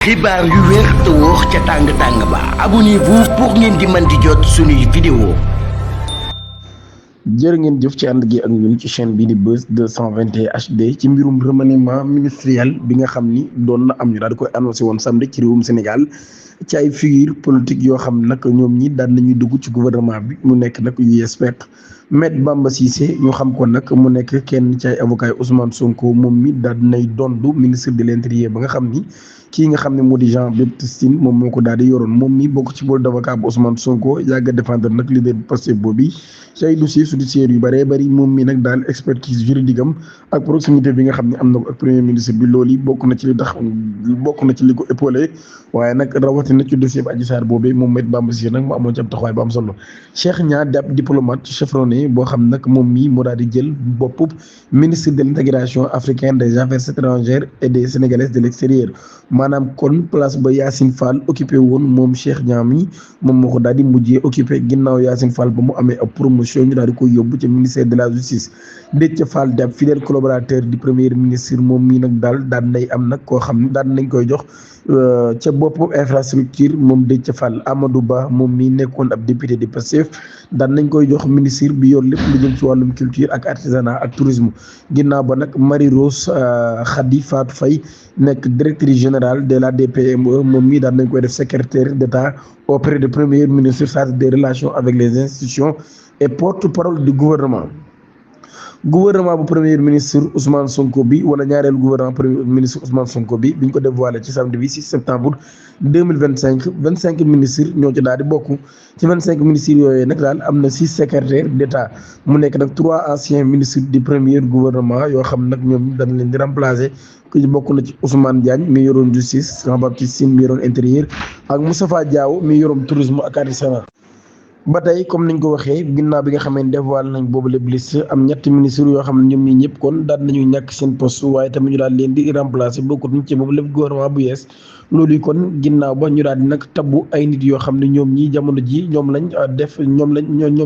xibaar yu wér te wóor ca tàng-tàng ba abonnez-vous pour ngeen di mën di jot suñuy vidéo. jërë ngeen jëf ci ànd gi ak ñun ci chaîne bii di Buzz 221 HD ci mbirum remaniement ministériel bi nga xam ni doon na am ñu daal di koy annoncé woon samedi ci réewum Sénégal ci ay figure politique yoo xam nag ñoom ñi daan nañuy dugg ci gouvernement bi mu nekk nag yu yees peq Maître Bamba Cissé ñu xam ko nag mu nekk kenn ci ay avocat yi Ousmane Sonko moom mi daal dinay dondu ministre de l'intérieur ba nga xam ni kii nga xam ne moo di Jean-Baptiste Tine moom moo ko daal di yoroon moom mi bokk ci bool d'avocat bu Ousmane Sonko yàgg a défendre nag leader bu Pastef boobu ci ay dossier judiciaire yu bëree bëri moom mi nag daal expertise juridique am ak proximité bi nga xam ne am na ko ak premier ministre bi loolu yi bokk na ci li tax bokk na ci li ko épaulé waaye nag rawatina ci dossier bi Adji Sarr boobee moom Maître Bamba Cissé nag mu amoon ci ab taxawaay bu am solo Cheikh Niang di ab diplomate chevronné boo xam nag moom mii moo daal di jël bopp ministre de l'intégration africaine des affaires étrangères et des sénégalaises de l'extérieur maanaam kon place ba Yacine Fall occupé woon moom Cheikh Niang mi moom moo ko daal di mujjee occupé ginnaaw Yacine Fall ba mu amee ab promotion ñu daal di koy yóbbu ca ministère de la justice Déthié Fall di ab fidèle collaborateur du premier ministre moom mii nag daal daan nay am nag koo xam ne daan nañ koy jox ca bopp infrastructure moom Déthié Fall Amadou Ba moom mii nekkoon ab député de Pastef daan nañ koy jox ministre bi yor lépp lu jëm ci wàllum culture ak artisanat ak tourisme ginnaaw ba nag Marie Rose Khady Fatou Faye nekk directrice générale de la DPME moom mii daan nañ koy def secrétaire d'État auprès du premier ministre chargé des relations avec les institutions et porte-parole du gouvernement bu premier ministre Ousmane Sonko bi wala ñaareelu gouvernement premier ministre Ousmane Sonko bi biñ ko dévoilé ci samedi bi 6 septembre 25 ministres ñoo ci daal di bokk ci 25 ministres yooyu nag daal am na 6 secrétaires d'État mu nekk nag 3 anciens ministres du premier gouvernement yoo xam nag ñoom dañ leen di remplacer ku ci bokk na ci Ousmane Diagne mi yoroon justice Jean-Baptiste Tine mi yoroon intérieur ak Moustapha Diaw mi yoroon tourisme ak artisanat ba tey comme niñ ko waxee ginnaaw bi nga xamee ne dévoilé nañ boobu lépp liste am ñetti ministres yoo xam ne ñoom ñi ñëpp kon daal nañu ñàkk seen poste waaye tamit ñu daal leen di remplacer bokkut ci boobu lépp gouvernement bu yees loolu yi kon ginnaaw ba ñu daal di nag tabbu ay nit yoo xam ne ñoom ñi jamono ji ñoom lañ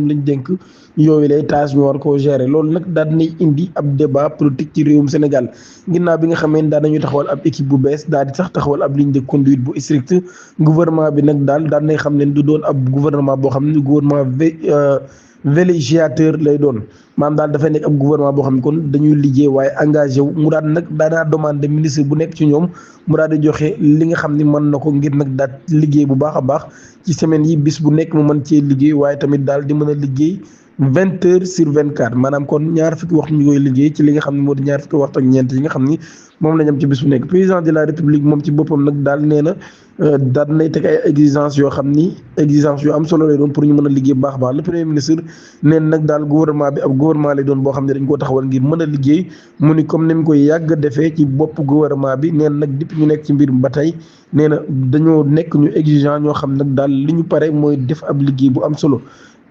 lañ dénk yooyu lay tâche ñu war koo gérer loolu nag daal dinay indi ab débat politique ci réewum Sénégal ginnaaw bi nga xamee ne daal nañu taxawal ab équipe bu bees daal di sax taxawal ab ligne de conduite bu strict gouvernement bi nag daal nay xam ne du doon ab gouvernement boo xam ne gouvernement vellégiateur lay doon maanaam daal dafay nekk ab gouvernement boo xam ne kon dañuy liggéey waaye engagé wu mu daan nag daanaa demandé ministre bu nekk ci ñoom mu daal di joxe li nga xam ne mën na ko ngir nag daal liggéey bu baax a baax ci semaine yi bis bu nekk mu mën cee liggéey waaye tamit daal di mën a liggéey 20 heures sur 24 maanaam kon ñaar fukki waxtu ñu koy liggéey ci li nga xam ne moo di ñaar fukki waxtu ak ñeent yi nga xam ni moom lañ am ci bis bu nekk président de la république moom ci boppam nag daal nee na daal nay teg ay exigence yoo xam ni exigence yu am solo lay doon pour ñu mën a liggéey bu baax a baax le premier ministre neen nag daal gouvernement bi ab gouvernement lay doon boo xam ne dañ koo taxawal ngir mën a liggéey mu ni comme ni mu koy yàgg defee ci bopp gouvernement bi neen nag depuis ñu nekk ci mbir ba tey nee na dañoo nekk ñu exigeant ñoo xam nag daal li ñu pare mooy def ab liggéey bu am solo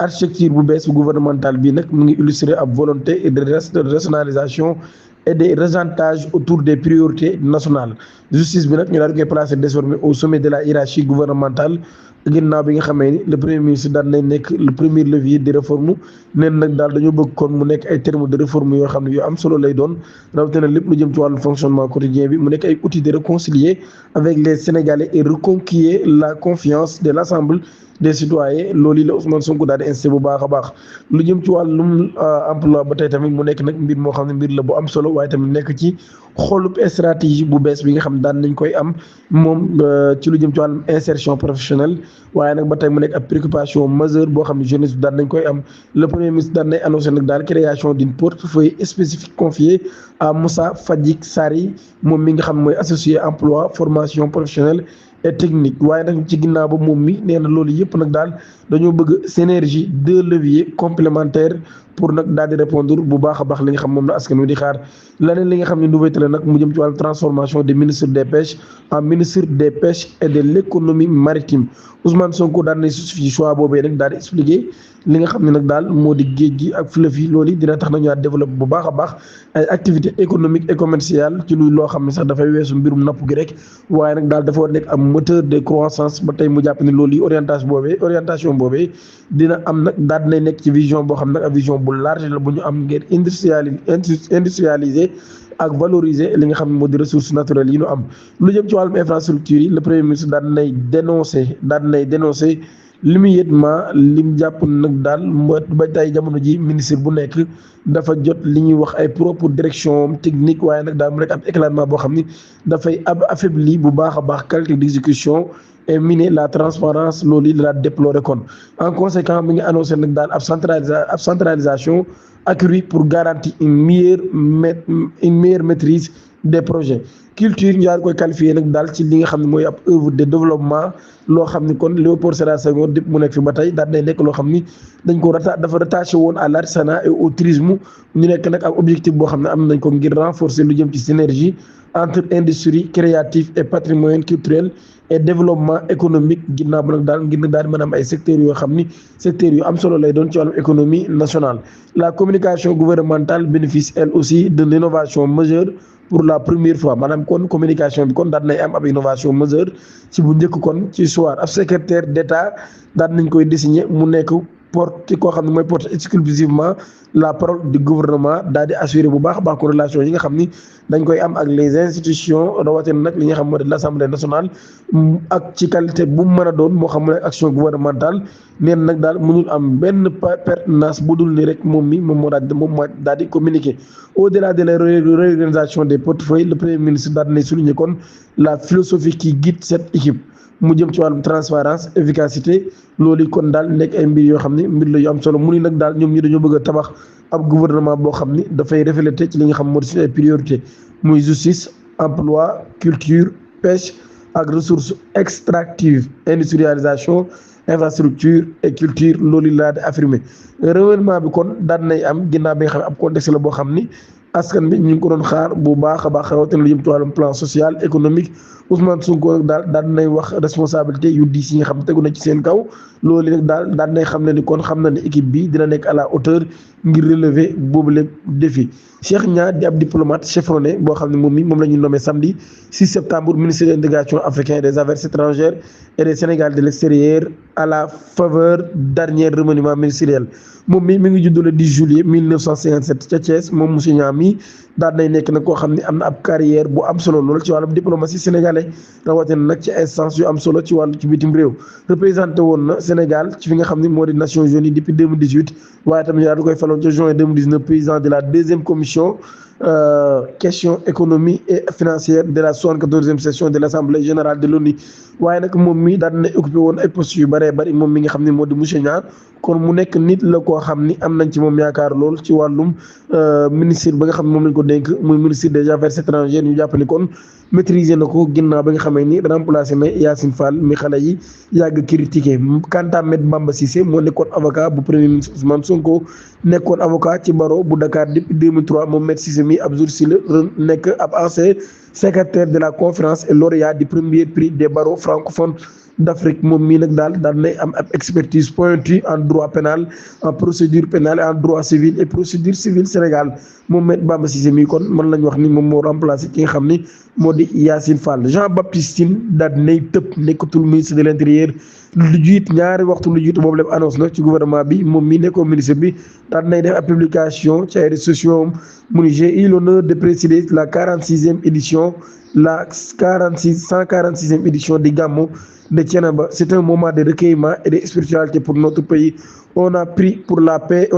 architecture bu bees bu gouvernementale bi nag mu ngi illustrer ab volonté de rationalisation et de réseautage autour des priorités nationales justice bi nag ñu daal di koy placer désormais au sommet de la hiérarchie gouvernementale ginnaaw bi nga xamee ni le premier ministre daan nay nekk le premier levier de réforme neen nag daal dañoo bëgg kon mu nekk ay termes de réforme yoo xam ne yu am solo lay doon rawatina lépp lu jëm ci wàllu fonctionnement quotidien bi mu nekk ay outils de réconcilier avec les Sénégalais et reconquérir la confiance de l'ensemble des citoyens loolu la Ousmane Sonko daal di insisté bu baax a baax lu jëm ci wàllum emploi ba tey tamit mu nekk nag mbir moo xam ne mbir la bu am solo waaye tamit nekk ci xoolub stratégie bu bees bi nga xam daan nañ koy am moom ci lu jëm ci wàllum insertion professionnelle waaye nag ba tey mu nekk ab préoccupation majeure boo xam ne jeunesse bi daan nañ koy am le premier ministre daan nay annoncé nag daal création d'une portefeuille spécifique confiée à Moussa Fadjik Sari moom mi nga xam mooy associé emploi formation professionnelle et technique waaye nag ci ginnaaw ba moom mi nee na loolu yëpp nag daal dañoo bëgg synergie deux leviers complémentaires pour nag daal di répondre bu baax a baax li nga xam moom la askan wi di xaar leneen li nga xam ne nouveauté la nag mu jëm ci wàllu transformation des ministres des pêches en ministre des pêches et de l'économie maritime Ousmane Sonko daal na justifié choix boobee nag daal di expliquer li nga xam ne nag daal moo di géej gi ak fleuve yi loolu dina tax nañu développé bu baax a baax ay activités économiques et commerciales ci luy loo xam ne sax dafay weesu mbirum napp gi rek waaye nag daal dafa war nekk am moteur de croissance ba tey mu jàpp ne loolu yi orientation boobee dina am nag daal dinay nekk ci vision boo xam nag ak vision bu large la bu ñu am ngir industrialiser ak valoriser li nga xam ne moo di ressources naturelles yi ñu am. lu jëm ci wàllum infrastructure yi le premier ministre daan nay dénoncer immédiatement lim jàpp nag daal ba tey jamono ji ministre bu nekk dafa jot li ñuy wax ay propre direction technique waaye nag daal mu nekk ab éclatement boo xam ni dafay affaibli bu baax a baax qualité d'exécution et miner la transparence loolu yi la déplorer kon. en conséquence mi ngi annoncé nag daal ab centralisation accrue pour garantir une meilleure maîtrise des projets. culture ñu daan koy qualifié nag daal ci li nga xam ne mooy ab œuvre de développement loo xam ni kon Léopold Sédar Senghor dépp mu nekk fi ba tey daal day nekk loo xam ni dañ ko dafa rattaché woon à l'artisanat et au tourisme ñu nekk nag ab objectif boo xam ne am nañ ko ngir renforcer lu jëm ci synergie entre industrie créative et patrimoine culturel et développement économique ginnaaw ba nag daal ngir nag daal di mën a am ay secteurs yoo xam ni secteurs yu am solo lay doon ci wàllum économie nationale. La communication gouvernementale bénéficie elle aussi de l'innovation majeure pour la première fois maanaam kon communication bi kon daan nay am ab innovation majeure ci bu njëkk kon ci soir ab secrétaire d'État daan nañ koy désigner mu nekk porte koo xam ne mooy porte exclusivement la parole du gouvernement daal di assurer bu baax a baax ko relation yi nga xam ni dañ koy am ak les institutions rawatina nag li nga xam moo di l'Assemblée nationale ak ci qualité bu mu mën a doon moo xam ne action gouvernementale neen nag daal mënul am benn pertinence bu dul ni rek moom moo daal di communiquer. Au-delà de la réorganisation des portefeuilles le premier ministre daal di souligner kon la philosophie qui guide cette équipe mu jëm ci wàllum transparence efficacité loolu kon daal nekk ay mbir yoo xam ne mbir la yu am solo mu ni nag daal ñoom ñi dañoo bëgg a tabax ab gouvernement boo xam ni dafay refléter ci li nga xam moo di suñu ay priorité muy justice emploi culture pêche ak ressources extractives industrialisation infrastructure et culture loolu laa di affirmer renouvellement bi kon daan nay am ginnaaw bi nga xam ne ab contexte la boo xam ni askan bi ñu ngi ko doon xaar bu baax a baax rawatina lu jëm ci wàllum plan social économique Ousmane Sonko nag daal nay wax responsabilité yu diis yi nga xam tegu na ci seen kaw loolu nag daal nay xam ne ni kon xam na ne équipe bi dina nekk à la hauteur ngir relever boobu lépp défi. Cheikh Niang di ab diplomate chevronné boo xam ne moom la ñu nommé samedi 6 septembre ministre de l'intégration africaine et des affaires étrangères et des Sénégal de l'extérieur à la faveur dernier remaniement ministériel. moom mi ngi juddoo le 10 juillet 1957 ca Thiès moom monsieur Niang mi daal nay nekk nag koo xam ne am na ab carrière bu am solo lool ci wàllum diplomatie sénégalais rawatina nag ci instance yu am solo ci wàllu ci bitim réew représenté woon na Sénégal ci fi nga xam ne moo di Nations Unies depuis 2018 waaye tamit daal di koy faloon ca juin 2019 président de la deuxième commission question économie et financière de la 74e session de l'Assemblée générale de l'ONU waaye nag moom mi daal na occupé woon ay postes yu bëree bëri moom mi nga xam ne moo di monsieur Niang kon mu nekk nit la koo xam ni am nañ ci moom yaakaar lool ci wàllum ministre ba nga xam ne moom lañ ko dénk muy ministre des affaires étrangères ñu jàpp ni kon maîtriser na ko ginnaaw ba nga xamee ni remplacé na Yacine Fall mi xale yi yàgg critiqué quant à Me Bamba Cissé moo nekkoon avocat bu premier ministre Ousmane Sonko nekkoon avocat ci barreau bu Dakar depuis 2003 moom Me Cissé mi ab jour si la nekk ab ancien secrétaire de la conférence et lauréat du premier prix des barreaux francophones d'Afrique moom mii nag daal nay am ab expertise pointue en droit pénal en procédure pénale et en droit civil et procédure civile Sénégal moom Me Bamba Cissé mii kon mën lañu wax ni moom moo remplacé ki nga xam ni moo di Yacine Fall. Jean-Baptiste Tine daal nay tëb nekkatul ministre de l'intérieur lu jiit ñaari waxtu lu jiitu boobu lépp annonce na ci gouvernement bi moom mii nekkoon ministre bi daal nay def ab publication ci ay réseaux sociaux mu ni j'ai eu l'honneur de présider la 146e édition di Gamou de Thiénaba. C'est un moment de recueillement et de spiritualité pour notre pays. On a prié pour la paix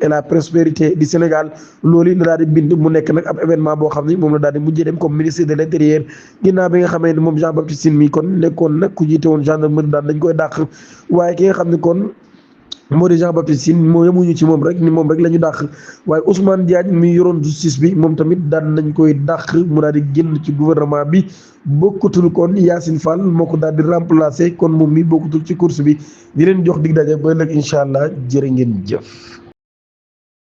et la prospérité du Sénégal loolu la daal di bind mu nekk nag ab événement boo xam ni moom la daal di mujjee dem comme ministre de l'intérieur ginnaaw bi nga xamee ne moom Jean-Baptiste Tine mi kon nekkoon nag ku jiite woon gendarmerie daal dañ koy dàq waaye ki nga xam ne kon moo di Jean-Baptiste Tine moo yemuñu ci moom rek la ñu dàq waaye Ousmane Diagne mi yoroon justice bi moom tamit daan nañ koy dàq mu daal di génn ci gouvernement bi bokkutul kon Yacine Fall moo ko daal di remplacer kon moom mi bokkutul ci course bi di leen jox dig daje ba nag incha allah jërë ngeen jëf.